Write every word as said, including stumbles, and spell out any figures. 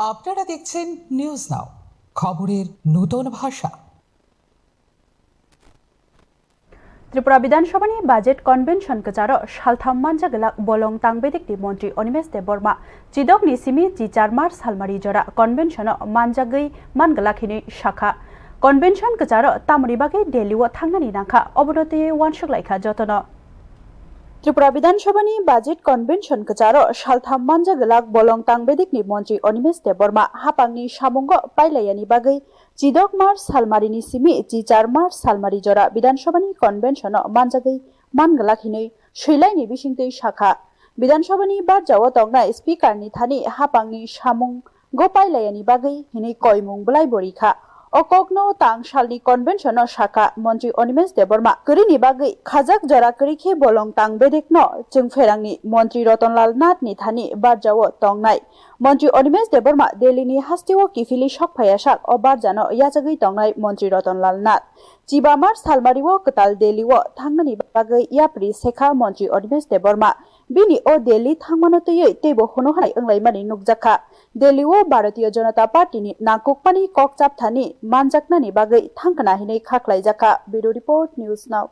আপনারা দেখছেন news now, খবরের নতুন ভাষা। Tripura Bidhan Sabhani budget convention kwcharo saltham manjak glak bolong tangbedikni montri Animesh Debbarma chidokni simi chichar mar salmari jora convention-o manjagwi man glak hinwi sakha. Convention kwcharo tamoni bagwi Delhi-o thangnani nangkha, obono twiwi uansuk laikha jotono. Tripura Bidhan Sabhani budget convention kwcharo saltham manjak glak bolong tangbedikni montri Animesh Debbarma hapangni samungo pailaiyani bagwi chidok mar salmarini simi chichar mar salmari jora Bidhan Sabhani convention-o manjagwi man glak hinwi swilaini bisingtwi sakha. Bidhan Sabhani barjao tongnai speaker-ni thani hapangni samung go pailaiyani bagwi hinwi koimung bwlai bo rikha. O kokno tang salni convention-o sakha montri Animesh Debbarma. Kwrwini bagwi khajak jora kwrwi khe bolong tangbedikno chwngpherangni montri Ratanlal Nath-ni thani barjao tongnai montri Animesh Debbarma Delhi-ni hasteo kiphilwi sok phaiya sak o barjano yachagwi tongnai montri Ratanlal Nath. Chibamar salmario kwtal Delhi-o thangnani bagwi yapri sekha montri Animesh Debbarma. Bini o Delhi thangmano twiwi teibo hunu hai wnglaimani nukjakha. Delhi-o Bharatiya Janata Party-ni nangkukmani kok chapthani manjaknani bagwi thangkhna hinwi khaklaijakha. Bureau Report, News Now.